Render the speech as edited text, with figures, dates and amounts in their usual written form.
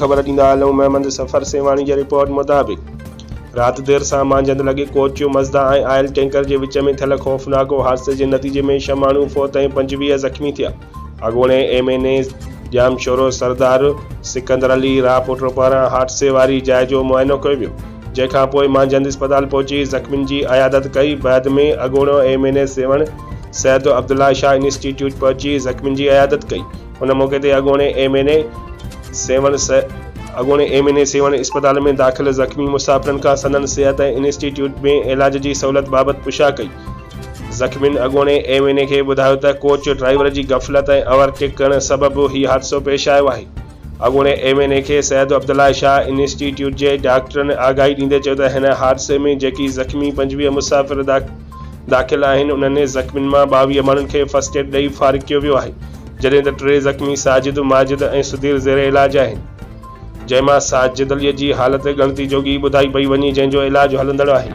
خبر ڏيندا هلون محمد سفر سيوهاڻي جي رپورٽ مطابق رات دير سان مانجهند لڳي ڪوچ مزدا ۽ آئل ٽينڪر جي وچ ۾ ٿيل خوفناڪ حادثي جي نتيجي ۾ ڇهه ماڻهو فوت ۽ 25 زخمي ٿيا. اڳوڻي M N A Jamshoro Sardar Sikandar Ali Rahpoto پاران حادثي واري جاء جو معائنو ڪيو ويو، جنهن کان پوء مانجهند اسپتال پهچي زخمين جي عيادت ڪئي، بعد ۾ اڳوڻو M N A Sehwan Syed Abdullah Shah institute پهچي زخمين جي عيادت ڪئي، ان موقعي تي اڳوڻي ايم اين اي سيوهڻ اڳوڻي ايم اين اي سيوهڻ اسپتال ۾ داخل زخمي مسافرن کان سندن صحت ۽ انسٽيٽيوٽ ۾ علاج جي سهولت بابت پڇا ڪئي. زخمين اڳوڻي ايم اين اي کي ٻڌايو ته ڪوچ ڊرائيور جي غفلت ۽ اوور ٽيڪ ڪرڻ سبب هي حادثو پيش آيو آهي. اڳوڻي ايم اين اي کي سيد عبدالله شاهه انسٽيٽيوٽ جي ڊاڪٽرن آگاهي ڏيندي چيو ته هن حادثي ۾ جيڪي زخمي 25 مسافر داخل آهن انهن زخمين مان 22 ماڻهن کي فرسٽ ايڊ ڏئي فارغ ڪيو ويو آهي جڏهن ته ٽي زخمي ساجد، ماجد ۽ سڌير زير علاج آهن جنهن مان ساجد علي جي حالت ڳڻتي جوڳي ٻڌائي پئي وڃي جنهن جو علاج هلندڙ آهي.